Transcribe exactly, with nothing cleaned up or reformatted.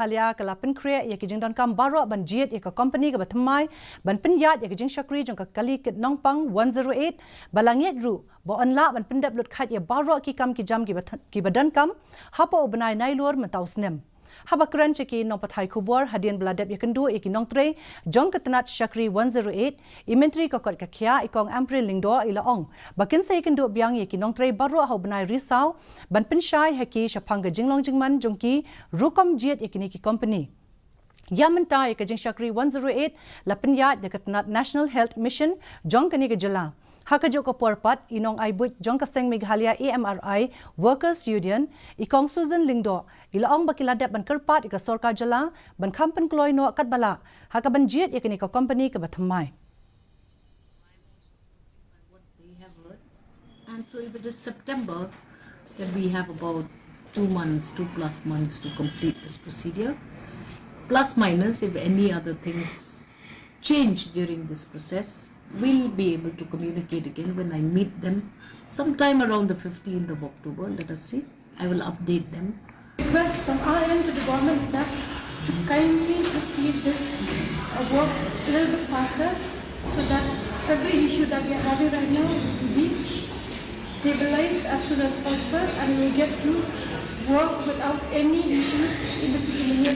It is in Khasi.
Meghalaya ka la pynkhreh ïa ki jingdonkam baroh ban jied ïa ka company kaba thymmai ban pynïaid ïa ka jingshakri jong ka kali kit nongpang one zero eight, ba la ngeit ruh ba yn lah ban pyndep lut kheit ïa baroh ki kam ki jam kiba th-, kiba donkam hapoh u bnai Nailur mynta u snem. Haba kren sha ki nongpathai khubor hadien ba la dep ïakynduh ïa ki nongtrei jong ka tnat shakri one zero eight, i Myntri ka kot ka khiah i Kong Ampareen Lyngdoh i la ong ba kin sa ïakynduh biang ïa ki nongtrei baroh ha u bnai Risaw ban pynshai ha ki shaphang ka jinglong jingman jong ki rukom jied ïa kine ki company. Ïa mynta ïa ka jingshakri one zero eight la pynïaid da ka tnat National Health Mission jong kane ka jylla. Ha kajuh ka por pat, i nongai buit jong ka seng Meghalaya A M R I Workers Union, i Kong Susan Lyngdoh, i la ong ba ki la dep ban kyrpad ïa ka sorkar jylla ban kham pynkloi noh katba lah ha kaban jied ïa kane ka company kaba thymmai. What they have heard. And so if it is September, then we have about two months, two plus months to complete this procedure. Plus minus, if any other things change during this process, we'll be able to communicate again when I meet them sometime around the fifteenth of October. Let us see. I will update them. Request from our end to the government is that to kindly proceed this uh, work a little bit faster so that every issue that we are having right now will be stabilized as soon as possible and we will get to work without any issues in the, in the near